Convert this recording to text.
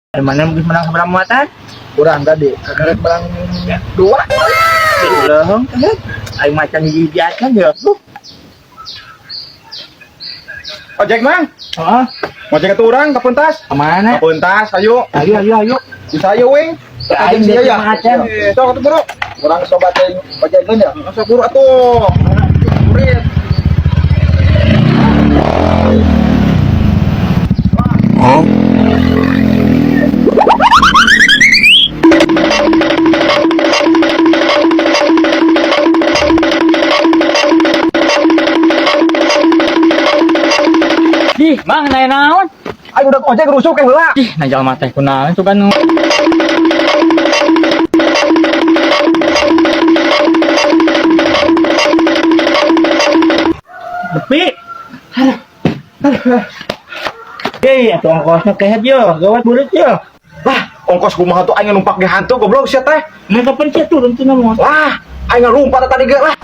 Dari mana mungkin menang seberapa muatan? Kurang tadi, kemarin menang dua. Belum, kan? Aing macan hiji acan ya. Tuh. Ojek, Mang. Heeh. Ojek ke urang ka Pentas. Kemana? Ka Pentas, ayo. Ayo, ayo, ayo. Bisa ayo, wing. Aing Ojek sia ya. Macan. Sok atuh bro. Kurang sobat yang ojekan ya. Sok buru atuh. Burit. Ih, Mang, naik naon? Ayo udah ojek rusuk yang heula. Ih, nah jalma teh kunaon sugan nu. Nepi. Aduh. Hei, atuh ongkosnya kehet yo, gawat burit yo. Lah, ongkos kumaha tuh aing numpak ge hantu goblok sia teh. Nah, kapan sih turun tuh nama? Lah, aing ngalumpat tadi ge lah.